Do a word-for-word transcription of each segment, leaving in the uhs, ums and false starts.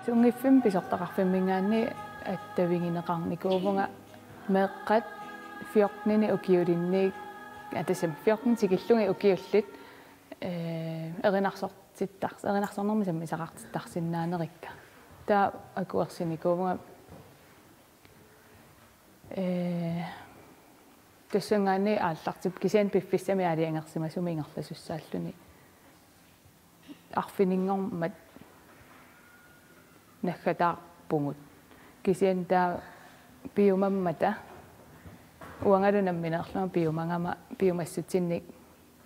Sunngiffimmi pisortaqarfimminngaanniit attavigineqarnikuuvunga meeqqat fjortenini ukiulinni, aa, tassami fjorten tikillugit ukiullit, ee, erinarsortittars-, erinarsornermik sammisaqartittarsinnaanerikka. Taava akuersinikuuvunga, ee, tassanngaanniit aallartip-, kisianni piffissami aalajangersimasumi ingerlasussaalluni arfininngormat naggataarpugut. Kisianni taava piumammata uangalu nammineerlunga piumagama piumassutsinnik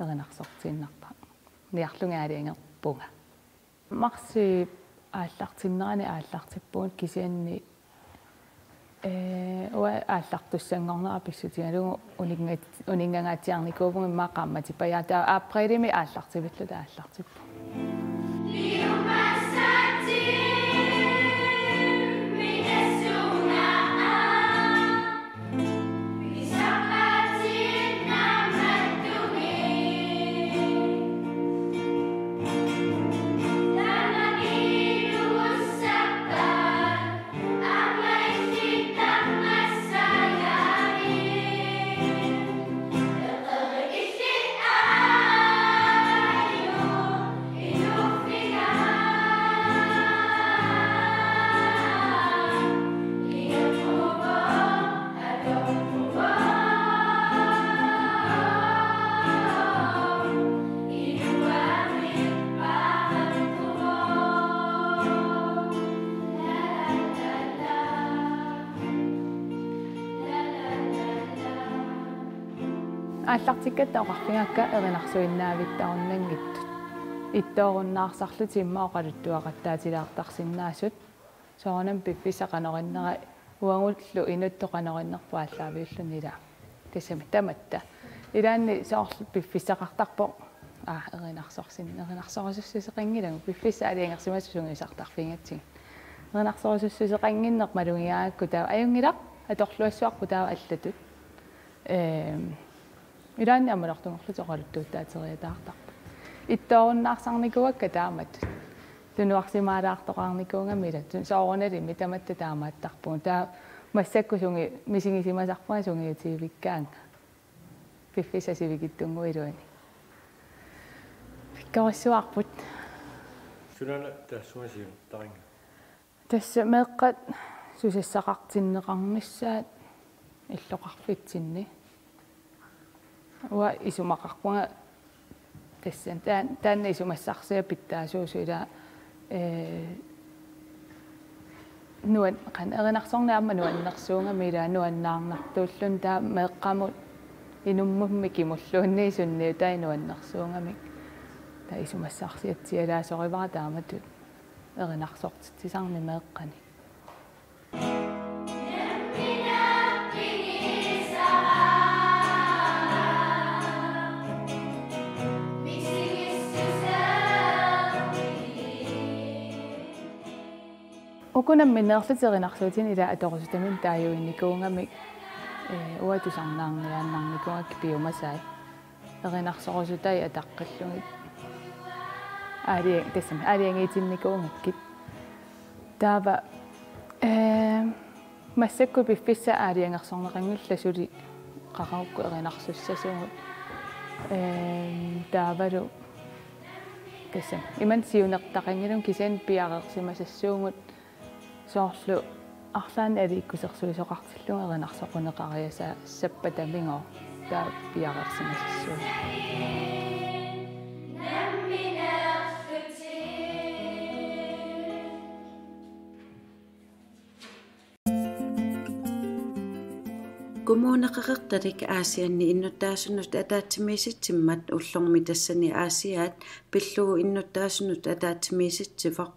erinarsortiinnarpara. Niarlunga aalajangerpunga. Marsip aallartinnerani aallartippugut kisianni, ee, uanga aallartussanngornera pissutigalugu uninga-, uninngangaatsiarnikuuvunga immaqa qaammatippajaaq, taava aprilimi aallartivilluta aallartippugut. Aallartikkatta oqarfigaakka erinarsuinnaavittarunanngitsut. Ittoorunnaarsarlutik immaqa oqaluttuaqattaatilaartarsinnaasut. Soorunami piffissaq qanoq innera, uagullu inuttut qanoq innerput aallaaviulluni ilaa. Tassami tamatta. Ilaanni soorlu piffissaqartarpoq, aa, erinarsorsin-, erinarsorusussuseqanngilagut, piffissaq aalajangersimasoq sungiusartarfigigatsigit. Erinarsorusussuseqannginneq malugigaangakku taava ajunngilaq, atorluassuarput taava allatut. Ehm, ilaanni aamma amerlanerullutik oqaluttuuttaateriataartarput. Ittoorunnaarsarnikuuakka taamatut. Tunuarsimaalaartoqarnikuugami ila, tun-, soorunalimi tamatta taamaattarpugut. Taava massakkut sungi-, misigisimasarpunga sungiutivikkaanga. Piffissaq sivikitsunnguup iluani. Pikkorissuarput. Sunaana taassuma siunertarinnga? Tassa meeqqat susassaqartinneqarnissaat illoqarfitsinni. Uanga isumaqarpunga tassa taan-, taanna isumassarsiat pitsaasuusut ilaa, ee, nuan-, qanoq erinarsorneq aamma nuannersuugami ilaa nuannaarnartuulluni taava meeqqamut inummummi kimulluunniit sunniutai nuannersuugamik. Taava isumassarsiatsialaasorivara taamatut erinarsortitsisarneq meeqqanik. Uku nammineerlutik erinarsuutinik ilaa atorusutaminnik taaguinikuugamik, ee, uanga tusarnaarniaannarnikuugakkit piumasai. Erinarsorusutai ataqqillugit. Aalia-, tassami, aalajangiitinnikuugakkit. Taava, ee, massakkut piffissaq aalajangersorneqanngilaq suli qaqugukku erinarsussasugut. Ee, taavalu tassami. Imannak siunertaqanngilanga kisianni piareersimasassuugut. Soorlu arlaannik aliikkusersuisoqartillugu erinarsoqquneqariasaassappata migooq taava piareersimasassuugut. Kommune Qeqertalik Aasianni innuttaasunut ataatsimiisitsimmat ullormi tassani Aasiaat pillugu innuttaasunut ataatsimiisitsivoq.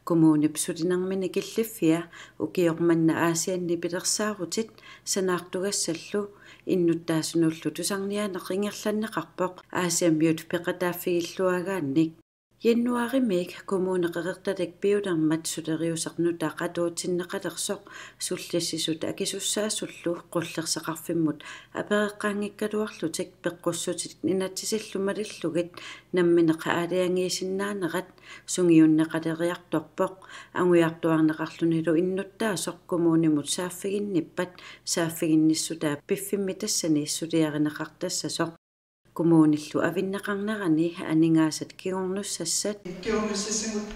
Kommunip sulinermini killiffia ukioq manna Aasianni pilersaarutit sanaartugassallu innuttaasunullu tusarniaaneq ingerlanneqarpoq Aasiammiut peqataaffigilluagaannik. Januaarimiit Kommune Qeqertalik piulermat suleriusarnut atuutinneqalersoq sullissisut akisussaasullu qullersaqarfimmut apereqqaanngikkaluarlutik peqqussutit inatsisillu malillugit nammineq aalajangiisinnaanerat sungiunneqaleriartorpoq, angujartuarneqarlunilu innuttaasoq kommunimut saaffiginnippat saaffiginnissutaa piffimmi tassani suliarineqartassasoq. Kommunillu avinneqarnerani aningaasat kingornussassat. Kingornussassagut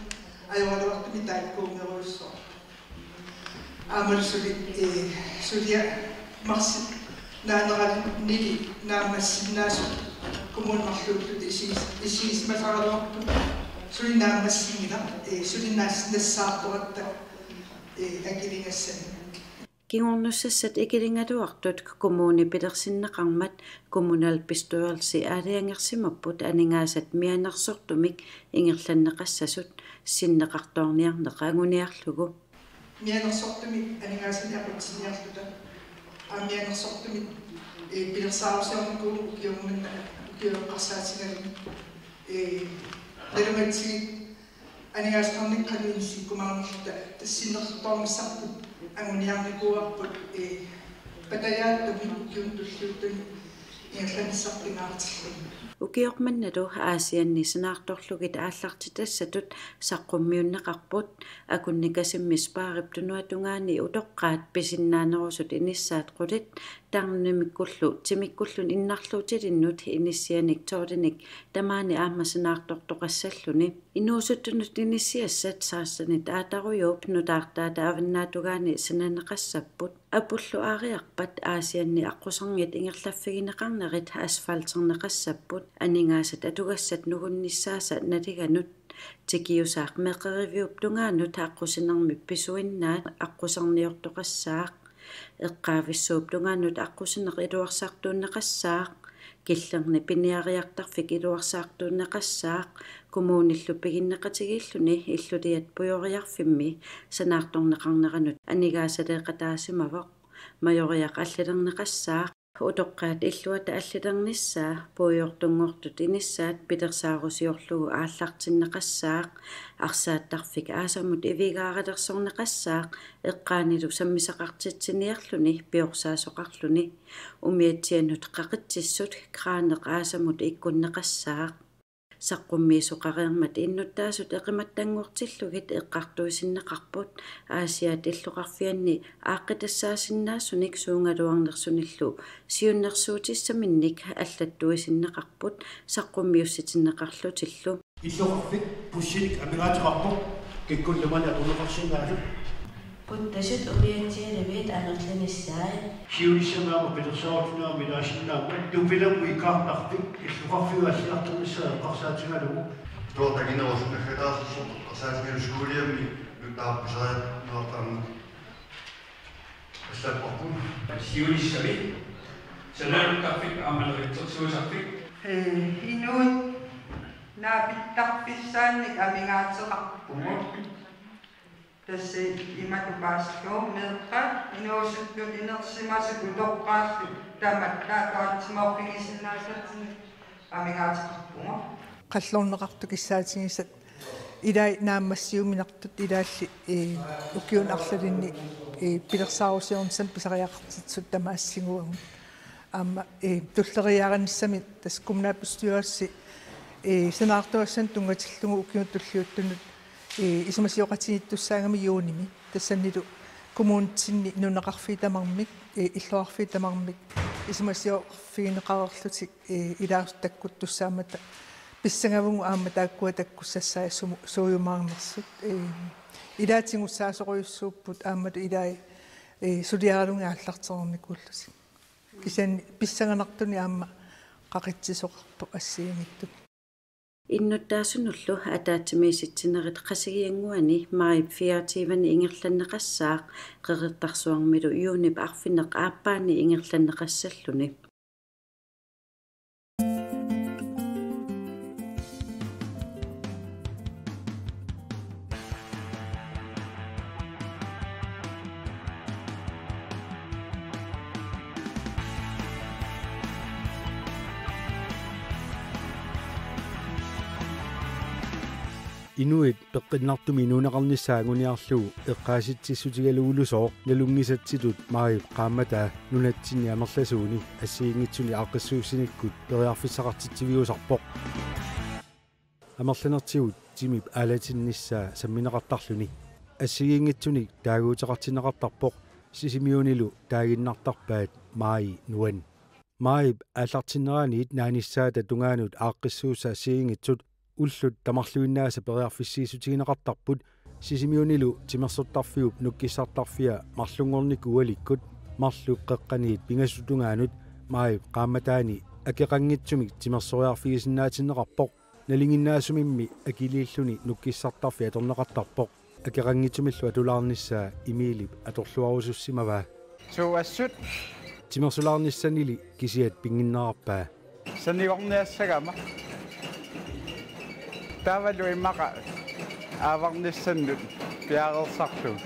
ajoraluartumik taakkuunngerujussuaq. Aammalu suli, eh, suliaq marsip naaneraninnili naammassinnaasut kommunit marluulluta isigis-, isigisimasaraluarput. Suli naammassinngilaq, eh, suli naas-, nassaartoratta, eh, akiligassani. Kingornussassat ikiligaluartut kommuni pilersinneqarmat kommunalbestyrelsi aalajangersimapput aningaasat mianersortumik ingerlanneqassasut sinneqartoorniarneq anguniarlugu. Mianersortumik aningaasanik aqutsiniarluta. Aamma mianersortumik, eh, pilersaarusiornikuuvugut ukioq manna ukiup eqqarsaatigaluni. Eh, nalugatsigit aningaasaqarnikkut qanoq inissikkumaarnerluta tassa sinneqartoornissarput anguniarnikuuarput, eh, patajaattumik ukiuni tulliuttuni ingerlanissaq pingaartilluni. Ukioq mannalu Aasianni sanaartorlugit aallartitassatut saqqummiunneqarput, Akunnikasimmi Sparip tunuatungaani utoqqaat pisinnaanerusut inissaat qulit tarnimikkullu timikkulluni innarluutilinnut inissianik tolvinik tamaani aamma sanaartortoqassalluni. Inuusuttunut inissiassat sekstenit aatarujuup nutaartaata Avannaata Tungaani sananeqassapput. Apullu aariarpat Aasianni aqqusernit ingerlaffigineqarnerit asfalterneqassapput, aningaasat atugassat nugunnissaasa naliganut. Tikiusaaq Meqeriviup tungaanut aqqusinermik pisuinnaat aqquserniortoqassaaq. Eqqaavissuup tungaanut aqqusineq iluarsaartuunneqassaaq. Killerni piniariartarfik iluarsaartuunneqassaaq. Kommunillu piginneqatigiilluni Illuliat Pujoriarfimmi sanaartorneqarneranut aningaasaleeqataasimavoq. Majoriaq allilerneqassaaq. Utoqqaat illuata allilernissaa puigortunngortut inissaat pilersaarusiorlugu aallartinneqassaaq. Arsaattarfik aasamut ivigaaralersorneqassaaq eqqaanilu sammisaqartitsiniarluni piorsaasoqarluni. Umiatsianut qaqitsissut kraaneq aasamut ikkunneqassaaq. Saqqummiisoqareermat innuttaasut eqimattanngortillugit eqqartuisinneqarput, Aasiaat illoqarfianni aaqqitassaassinnaasunik suugaluarnersunillu siunnersuutissaminnik allattuisinneqarput saqqummiussitinneqarlutillu. Illoqarfik bussinik amigaateqarpoq, kikkunnut maani atorneqarsinnaasut. Puttasut umiatsialivit amerlanissaat. Siunissami aamma pilersaarutinnaammi ilaasinnaammat tupilammut ikaartarfik illoqarfiup alliartornissaa eqqarsaatigalugu. Tuortaginerusut naggataarsussut eqqarsaatigalugu skuuliammi nutaarput pisariaqarnerartarmat allapparput. Siunissami sanaartortarfik aamma neriitsersuisarfik. Eh, inuit naapittarfissaannik amigaateqarpugut. Tassa imatut paasillugit meeqqat inuusuttut inersimasut utoqqaallu tamatta ataatsimoorfigisinnaasatsinnik amigaateqarpugut. Qallorneqartut kissaatigisat ilai naammassiuminartut ilaalli, eh, ukiuni arlalinni, eh, pilersaarusiornissamut pisariaqartitsisut tamaassiguagut. Aamma, eh, tulleriiaarinissamik tassa kommunalbestyrelsi, eh, sanaartugassanik tunngatillugu ukiunut tulliuttunut, eh, isumasioqatigiittussaagami juunimi. Tassanilu kommunitsinni nunaqarfiit tamarmik, eh, illoqarfiit tamarmik isumasioqarfigineqareerlutik, eh, ilaasut takkuttussaammata pissangavunga aamma taakkua takkussassai sumu-, suujumaarnersut. Eh, ilaat tigussaasorujussuupput aammalu ilai, eh, suliaralugit aallartereernikuullutik. Kisianni pissanganartunik aamma qaqitsisoqarpoq assigiinngitsuni. Innuttaasunullu ataatsimiisitsinerit Qasigiannguani maajip fireogtyveni ingerlanneqassaaq, Qeqertarsuarmilu juunip arfineq-aappaani ingerlanneqassalluni. Inuit peqqinnartumik inuuneqarnissaat anguniarlugu eqqaasitsissutigalugulusooq nalunngisatsitut Maajip qaammataa nunatsinni amerlasuuni assigiinngitsuni aaqqissuussinikkut periarfissaqartitsiviusarpoq. Amerlanertigut timip aalatinnissaa sammineqartarluni assigiinngitsunik taaguuteqartinneqartarpoq Sisimiunilu taaginnartarpaat Maaji Nuan. Maajip aallartinneraniit naanissaata tungaanut aaqqissuussat assigiinngitsut ullut tamarluinnaasa periarfissiissutigineqartarput Sisimiunilu timersortarfiup nukkissartarfia marlunngornikkut ualikkut marluk qeqqaniit pingasut tungaanut Maajip qaammataani akeqanngitsumik timersoriarfigisinnaatinneqarpoq. Nalinginnaasumimmi akiliilluni nukkissartarfik atorneqartarpoq. Akeqanngitsumillu atulaarnissaa Emilip atorluarusussimavaa. Suu assut. Timersulaarnissanili kisiat pinnginnerarpaa. Sanigorniassagama. Taavalu immaqa aavarnissannut piareersarlugu.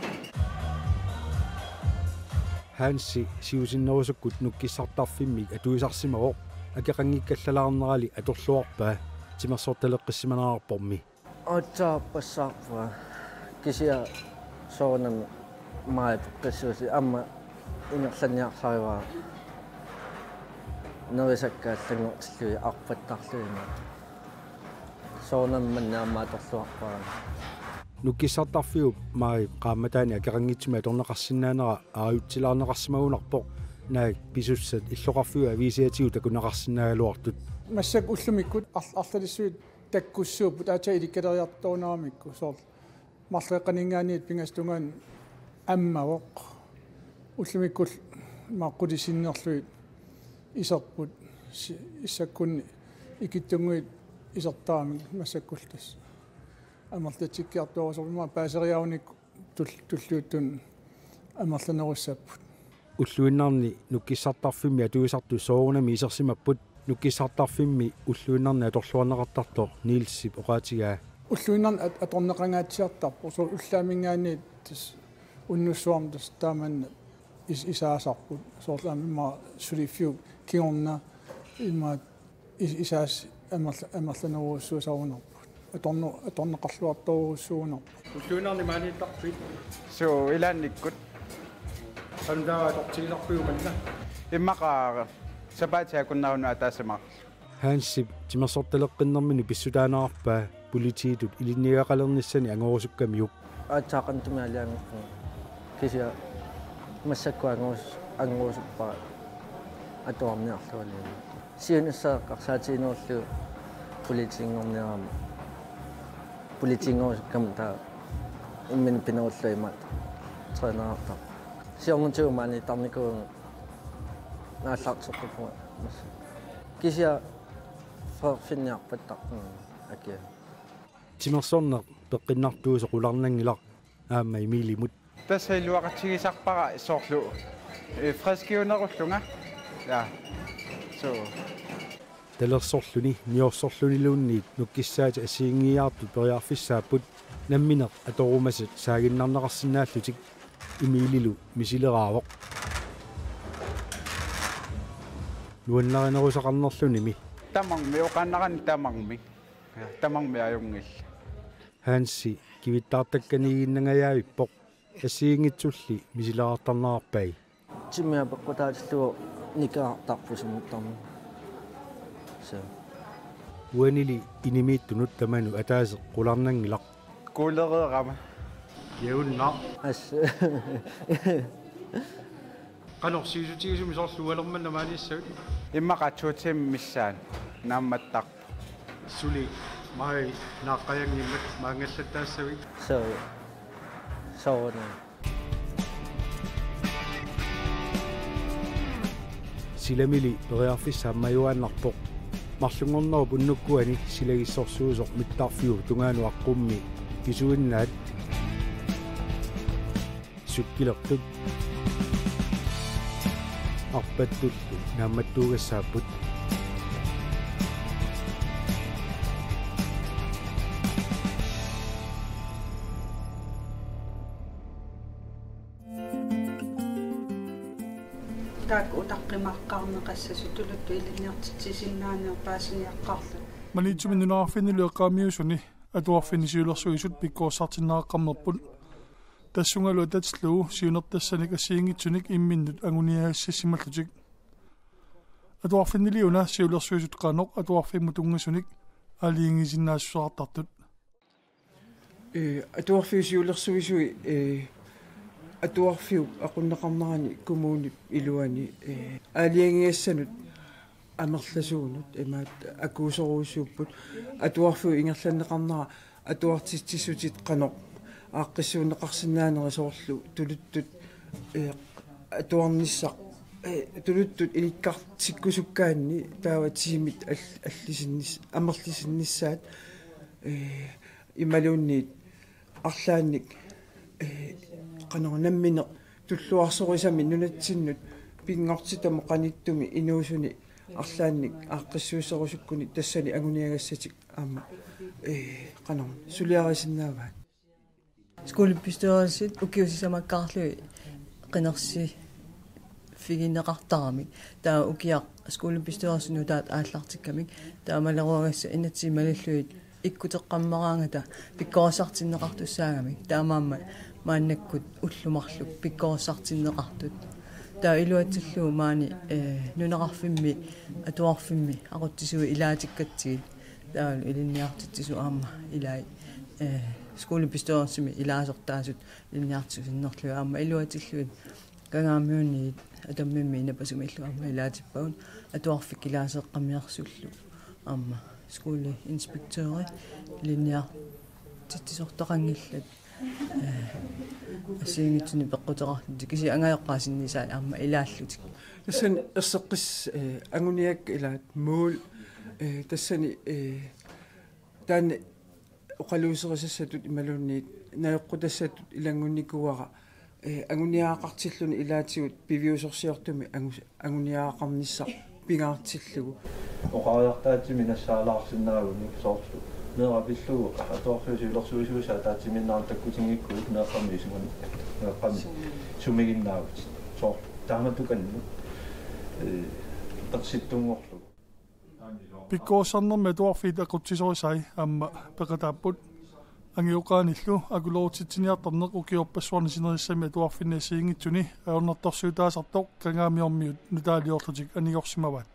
Hansi siusinnerusukkut nukkissartarfimmik atuisarsimavoq akeqanngikkallalaarnerali atorluarpaa timersortaleqqissimanerarpormi. Aatsaarpassaarpara kisianni soorunami Maajip peqqissuusi aamma ingerlanniarsarivara nerisakka allanngortillugit arpattarlugit. Soorunami manna aamma atorluarpara. Nukkissartarfiup Maajip qaammataani akeqanngitsumik atorneqarsinnaanera aajutsilaarneqarsimagunarpoq naak pisussat illoqarfiup aviisiatigut takuneqarsinnaagaluartut. Massakkut ullumikkut arl-, arlalissuit takkussuupput aatsaat ilikkaleriartorunaramikku soorlu marluk qeqqaninngaanniit pingasut tungaanut ammavoq. Ullumikkullu maaqqutissinnerlugit iserput si-, issakkunni ikittunnguit isertaramik massakkullu tassa. Amerlatsikkiartorusuummata paaseriarunikku tul-, tulliuttuni amerlanerussapput. Ulluinnarni nukkissartarfimmi atuisartut soorunami isersimapput nukkissartarfimmi ulluinnarni atorluarneqartartoq Nielsip oqaatigaa. Ulluinnarni at-, atorneqangaatsiartarpoq soorlu ullaaminngaanniit tassa unnussuarmi tassa taamanna is-, isaasarput soorlu aamma immaqa suliffiup kingorna immaqa is-, isaas amerla-, amerlanerujussuusarunarput. Atornu-, atorneqarluartorujussuunarput. Ulluinnarni maaniittarpit? Suu, ilaannikkut. Qanoq taava atortigisarpiuk manna? Immaqa sapaatip akunneranut ataaseq marluk. Hansip timersortaleqqinnermini pissutaanerarpaa politiitut ilinniagaqalernissani angorusukkamiuk. Aatsaat qanoq tamaalianngorpunga. Kisianni massakkut angorus-, angorusuppara atuarniarlugu. Siunissaq eqqarsaatiginerullugu politiinngorniarama. Politiinngorusukkama taava imminut pinerullugu imaattoq trænerartarpoq. Siornatigut maaniittarnikuuvunga aallarteqqippunga. Kisianni fyrrefinniarpattarpunga akia. Timersorneq peqqinnartuusoq qularnanngilaq aamma Emilimut. Tassa iluaqutigisarpara soorlu, eh, friskiunerullunga. Ja. Suu. Talersorluni niorsorluniluunniit nukkissaatit assigiinngiiaartut periarfissaapput nammineq atorumasat saaginnarneqarsinnaallutik. Emililu misileraavoq. Nuannarinerusaqarnerlunimi. Tamarmi, oqaannarani tamarmi. Ja, tamarmi ajunngillat. Hansi kivittaartakkaniiginnangajavippoq. Assigiinngitsulli misilerartarnerarpai. Timia peqqutaatillugu nikerartarpoq sumuttarmi. Suu. Uanili inimiittunut tamanut ataaseq qularnanngilaq. Kuulereerama. Jaunna. As. Qanoq sivisutigisumik soorlu ualermanna maaniissavit? Immaqa to timer missaani naammattarpoq. Suli Maaji naaqqajanngimmat maanngallattaassavit? Suu. Soorunami. Silamili periarfissaq ammajuaannarpoq. Marlunngornerup unnukkuani silagissorsuusoq mittarfiup tungaanut aqqummi pisuinnaat. Sukkilertut arpattullu naammattuugassaapput. Taakku utaqqimaqqaarneqassasut tuluttut ilinniartitsisinnaaneq paasiniaqqaarlugu. Maniitsumi nunaqarfinnilu eqqaamiusuni Atuarfinni siulersuisut pikkoorsartinneqarnerput. Tassungalu atatillugu siunertassanik assigiinngitsunik imminnut anguniagassassimallutik. Atuarfinniliuna siulersuisut qanoq atuarfimmut tunngasunik aalajangiisinnaassuseqartartut. Ee, atuarfiup siulersuisui, ee, atuarfiup aqunneqarnerani kommunip iluani, ee, aalajangigassanut amerlasuunut imaat akuusorujussuupput, atuarfiup ingerlanneqarnera atuartitsissutit qanoq aaqqissuunneqarsinnaaneri soorlu tuluttut, ee, atuarnissaq, ee, tuluttut ilikkartikkusukkaanni taava tiimit al-, allisinnis-, amerlisinnissaat, ee, imaluunniit arlaannik, ee, qanoq nammineq tulluarsorisamik nunatsinnut pinngortitami qanittumi inuusuni arlaannik aaqqissuusserusukkuni tassani anguniagassatik aamma, ee, qanoq suliarisinnaavaat. Skolebestyrelsit ukiut sisamakkaarlugit qinersi- figineqartaramik. Taava ukiaq skolebestyrelsip nutaat aallartikkamik. Taava maleruagassat inatsisit malillugit ikkuteqqammeraangata pikkoorsartinneqartussaagamik. Taamaammat maannakkut ullut marluk pikkoorsartinneqartut. Taava iluatsillugu maani, ee, nunaqarfimmi, atuarfimmi aqutsisui ilaatikkatsigit. Taavalu ilinniartitsisut aamma ilaat, ee, skolebestyrelsimi ilaasortaasut ilinniartitsisut sinnerlugit aamma iluatillugit Kangaamiunit Atammimmi Napasumillu aamma ilaatippagut atuarfik ilaaseeqqammersullu aamma skoleinspektøri ilinniartitsisortaqanngillat, ee, assigiinngitsunik peqquteqarlutik kisianni angajoqqaat sinnisaat aamma ilaallutik. Tassani erseqqis-, ee, anguniakkat ilaat mål, ee, tassani, ee, taanna oqaluuserisassatut imaluunniit najoqqutassatut ilanngunnikuuara, ee, anguniagaqartilluni ilaatigut piviusorsiortumik angus-, anguniagaqarnissaq pingaartillugu. Oqariartaatsimik nassaalaarsinnaagunik soorlu meeraq pillugu atuarfiup siulersuisuisa ataatsimiinnerani takkutinngikkukku meeqqami isumani meeqqami sumiginnaavutit. Soorlu taamatut kannut, ee, ersittunngorlugu. Pikkoorsarnermi atuarfiit aqutsisorisai aamma peqataapput. Angajoqqaanillu akulerutitsiniartarneq ukiorpassuarni sinerissami atuarfinni assigiinngitsuni ajornartorsiutaasartoq Kangaamiormiut nutaaliorlutik anigorsimavaat.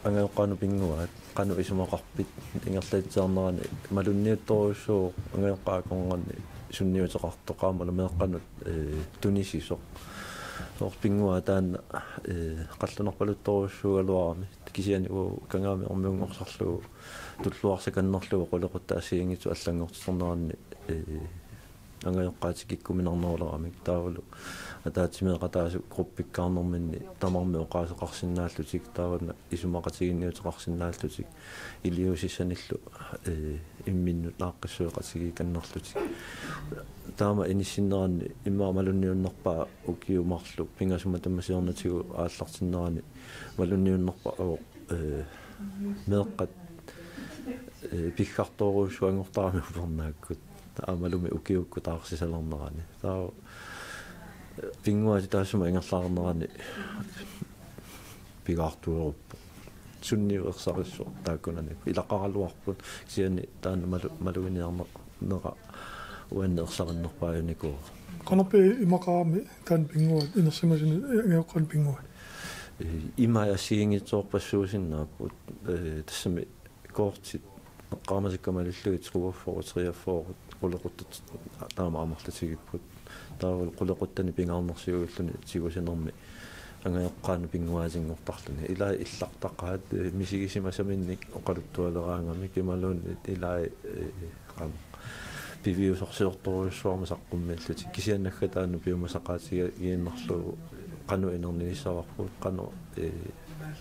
Angajoqqaanut pinnguaat, qanoq isumaqarpit ingerlatsiarnerani malunniuttorujussuuvoq angajoqqaat akornanni sunniuteqartoq aammalu meeqqanut, ee, tunisisoq. Soorlu pinnguaat taanna, ee, qallunaarpaluttorujussuugaluarami. Kisianni uagut Kangaamiormiunngorsarlugu tulluarsakannerlugu qulequttat assigiinngitsut allanngortitsineranni, ee, angajoqqaat tikikkuminarneruleramik taavalu ataatsimeeqataasut gruppikkaarnerminni tamarmik oqaaseqarsinnaallutik taava isumaqatigiinniuteqarsinnaallutik iliuusissanillu, ee, imminnut aaqqissueqatigiikannerlutik. Taama inissinneranni immaqa malunniunnerpaaq ukiut marluk pingasut matuma siornatigut aallartinnerani malunniunnerpaaq, ee, meeqqat, ee, piggartorujussuanngortarami upernaakkut. Aammalumi ukiukkut taarsisalernerani. Taava, ee, pinnguaatit taassuma ingerlaarnerani pigaartuerupput. Sunniuteqarissoq taakkunani. Ilaqaraluarput kisianni taanna malu-, maluginiarneq nera uanni ersarinnerpaajunikuuvoq. Qanorpiaq imaqarami taanna pinnguaat, inersimasuni angajoqqaanut pinnguaat? Ee, ima assigiinngitsoorpassuusinnaapput, ee, tassami kortit eqqaamasikka malillugit toogfyrre, treogfyrre qulequttat taama amerlatigipput. Taava qulequttani pingaarnersiuilluni tigusinermi angajoqqaanut pinnguaatinngortarluni. Ilai illartaqaat, ee, misigisimasaminnik oqaluttualeraangamik imaluunniit ilai, ee, qanoq piviusorsiortorujussuarmik saqqummiillutik. Kisianni naggataanut piumasaqaatigiinnarlugu qanoq inernissavarput, qanoq, ee,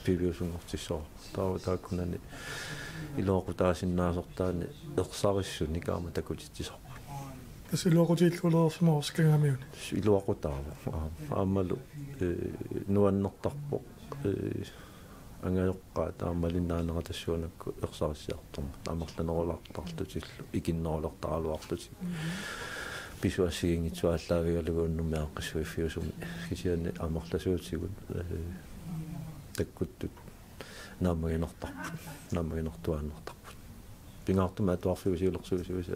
piviusunngortissavarput. Taava taakkunani iluaqutaasinnaasortaani ersarissunik aamma takutitsisarput. Tassa iluaqutigiilluarsimavoq Kangaamiuni. Iluaqutaavoq. Aa, aammalu, ee, nuannertarpoq, ee, angajoqqaat aamma malinnaanera tassuunakkut ersarissiartormat amerlanerulaartarlutillu ikinnerulertaraluarlutik. Pisut assigiinngitsut aallaavigalugu unnummut aaqqissuiffiusumik kisianni amerlasuutigut, ee, takkuttut naammaginartarput, naammaginartuaannartarput. Pingaartumik atuarfiusiulersuisuisa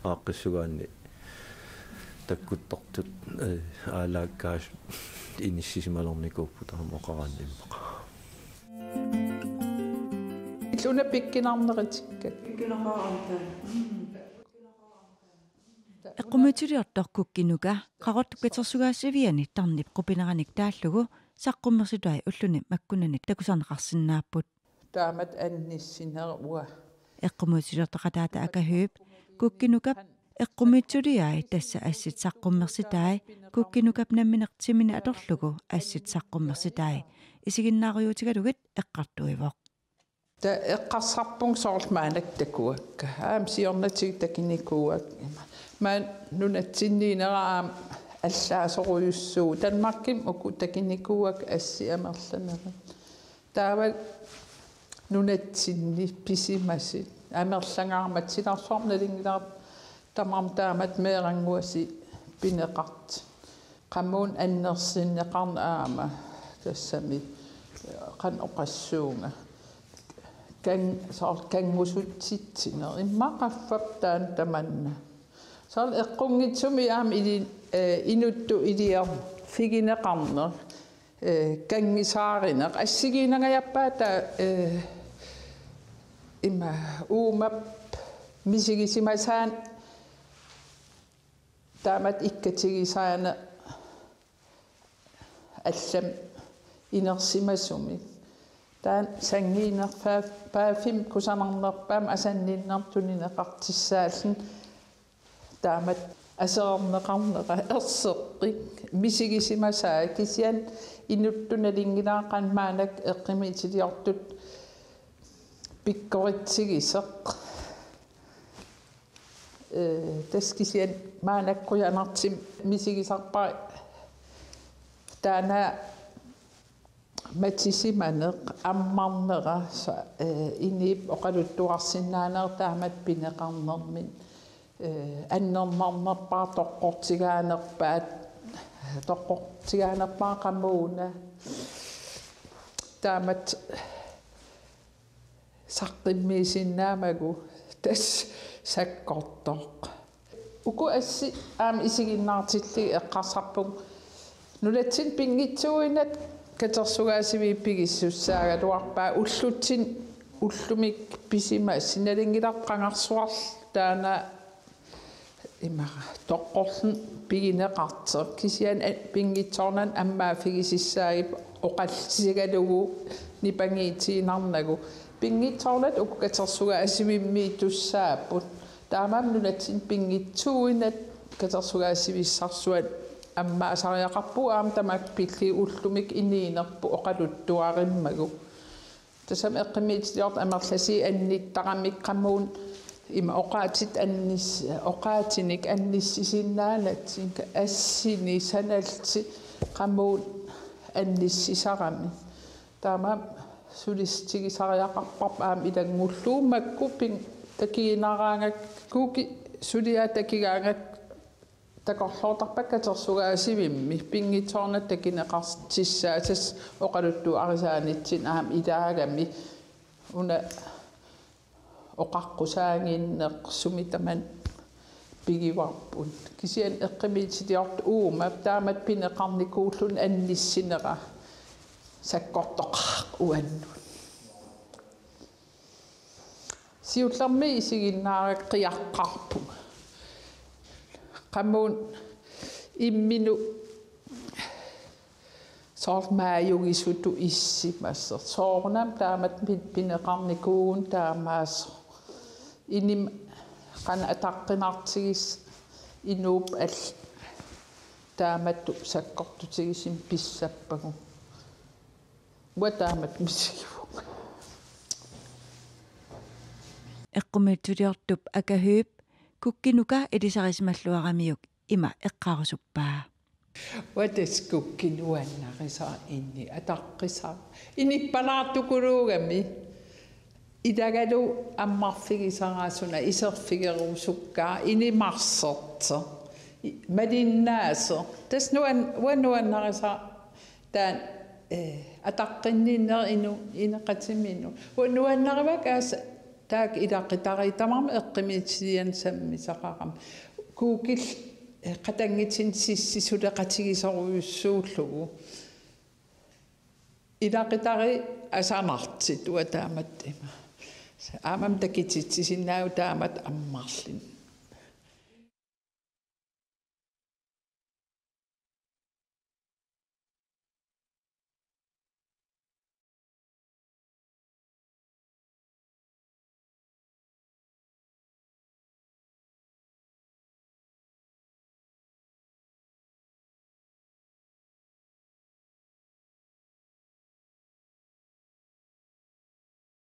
aaqqissugaanni takkuttartut, eh, aalaakkaasut inissisimalernikuupput taama oqaraanni immaqa. Illuna pikkunarnerutikka. Eqqumiitsuliortoq Kukki Nuka Qaqortup katersugaasiviani tarnip qupineranik taallugu saqqummersitaat ulluni makkunani takusarneqarsinnaapput. Taamatut annissinera uanga. Eqqumiitsuliortoqataata Aka Høegh Kukki Nukap eqqumiitsuliai, tassa assit saqqummersitai, Kukki Nukap nammineq timini atorlugu assit saqqummersitai isiginnaarujuutigalugit eqqartuivoq. Taava eqqarsarpunga soorlu maannakkut takuakka. Aamma siornatigut takunikuuakka. Maani nunatsinniinnera aamma allaasorujussuuvoq. Danmarkimi uku takunikuuakka assit amerlanerit. Taava nunatsinni pisimasut amerlangaarmata, silarsuarmi nalunngilara tamarmik taamatut meerannguasut pineqartut. Qamuuna annersinneqarneq aamma tassami qanoq oqassuunga. Kan-, soorlu kanngusutsitsineq immaqa qaffap taanna tamanna. Soorlu eqqunngitsumik aamma ili-, eh, inuttut iliorfigineqarneq, eh, kanngisaarineq assigiinnangajappoq taava, eh, ima uumap misigisimasaaneq taamatut ikkatigisaaneq allamik inersimasumik. Taanna sanngiinnerpaa-, paaffimmi kusanarnerpaamik asanninnermik tunineqartussaalluni taamatut aserorneqarnera erseqqik misigisimasaa, kisianni inuttut nalunngilara qanoq maannakkut eqqumiitsuliortut pikkoritsigisoq. Eh, tassa kisianni maannakkut qujanartumik misigisarpara taanna matisimaneq, ammarnera, sa-, eh, inuup oqaluttuarsinnaanera taamatut pineqarnermini, eh, annernarnerpaaq toqqortigaanerpaat, toqqortigaanerpaaq qamuuna. Taamatut saqqummiussinnaammata tassa sakkortoq. Uku assit aamma isiginnaartillugit eqqarsarpunga. Nunatsinni pinngitsuuinnaq katersugaasiviit pigissussaagaluarpaat, ullutsinni ullumikkut pisimasut, nalunngilarput qangarsuarlu taanna immaqa toqqorluni pigineqartoq, kisianni a-, pinngitsoornani ammaaffigisussaagippoq oqallisigalugu nipangiutiinnarnagu. Pinngitsoornata uku katersugaasivimmiittussaapput. Taamaammat nunatsinni pinngitsuuinnaq katersugaasivissarsuat ammaasariaqarpugut, aamma tamakku pillugit ullumikkut inuunerput oqaluttuarimmagu. Tassami eqqumiitsuliortut amerlasuut annittaramikku qamuuna ima oqaatsit annis-, oqaatsinik annissisinnaanatsinnik assini sanallutik qamuuna annissisaramik. Taamaammat sulissutigisariaqarparput aamma ilanngullugu makku pin-, takuginaraangakku, suliaat takugaangakku takorloortarpakka katersugaasivimmi pinngitsoornata takuneqartussaassasoq oqaluttuarisaanitsinni aamma ilaagami, una oqaqqusaannginneq sumi tamanna pigivarput. Kisianni eqqumiitsuliortut uuma taamatut pineqarnikuulluni annissinera sakkortoqaaq uannut. Siullermik isiginnaaraq qiaqqaarpunga. Qamuuna imminut soorlu maajugisutut issimasoq. Soorunami taamatut pi-, pineqarnikuuvugut taamaasoq. Inimi qanoq ataqqinartigisoq inuup allat taamatut sakkortutigisumik pissappagut. Uanga taamatut misigivunga. Eqqumiitsuliortup Aka Høegh Kukki Nuka ilisarisimalluaramiuk ima eqqaarusuppaa. Uanga tassa Kukki nuannarisara, inuit ataqqisara. Inuppalaartukuluugami. Ilagalugu ammarfigisara, suna iserfigerusukkaa, inumarsertoq. I-, malinnaasoq. Tassa nuan-, uanga nuannarisara taanna, eh, ataqqinninneq inu-, inoqatiminut. Uanga nuannarivakka aas-, Taakku ilaqutariit tamarmik eqqumiitsuliani sammisaqarami. Google, eh, qatanngutini sissi suleqatigisorujussuullugu. Ilaqutariit asanartut uanga taamatut ima. Aammami takutitsisinnaavugut taamatut ammarluni.